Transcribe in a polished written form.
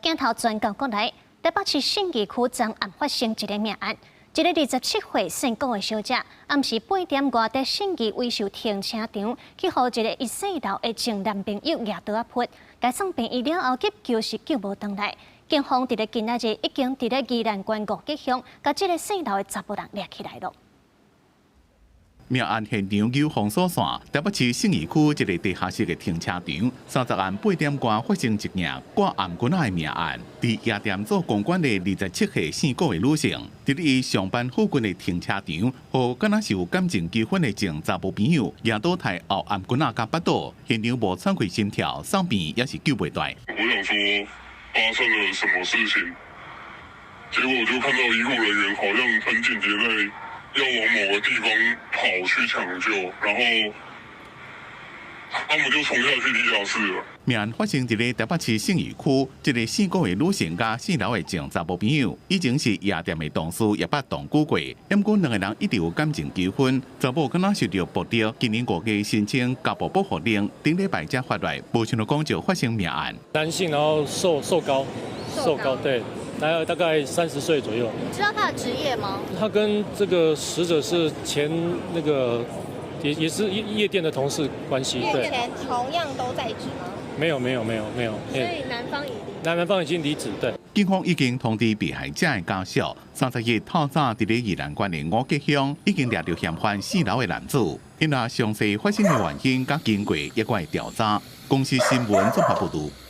鏡頭轉到國內，台北市信義區昨暗發生一个命案，一个27歲姓郭的小姐，暗時8點外佇信義威秀停車場，去予一个伊四樓的前男朋友舉刀仔噗，共送病院了後急救是救無轉來。警方佇咧今仔日已經佇咧宜蘭縣五結鄉，共這个四樓的查埔人掠起來囉。命案現場有封鎖線，台北市信義區一个地下室的停車場，30暗8點外發生一件掛頷頸仔的命案。佇夜店做公關的27歲姓郭的女性，佇咧伊上班附近的停車場，予敢若是有感情糾紛的前查埔朋友，舉刀刣後頷頸仔共腹倒，現場無喘氣心跳，送病也是救袂回來。我想說發生了什麼事情，結果就看到醫護人員好像很緊急在要往某個地方跑去搶救，然後他們就衝下去地下室了。命案發生佇咧台北市信義區，一个姓郭的女性佮四樓的前查埔朋友，以前是夜店的同事，也捌同居過。毋過兩个人一直有感情糾紛，查某敢若受著暴力，今年5月申請家暴保護令，頂禮拜才發來，無想到講就發生命案。男性，然後瘦瘦高，瘦高，對。大概30歲左右。你知道他的職業嗎？他跟這個死者是前那個也是夜店的同事關係。目前同樣都在職嗎？沒有沒有沒有沒有。所以男方已男方已經離職，對。警方已經通知被害者的家屬，30日透早佇咧宜蘭縣的五結鄉已經掠著嫌犯四樓的男子，𪜶若詳細發生的原因佮經過一貫調查。公視新聞綜合報導。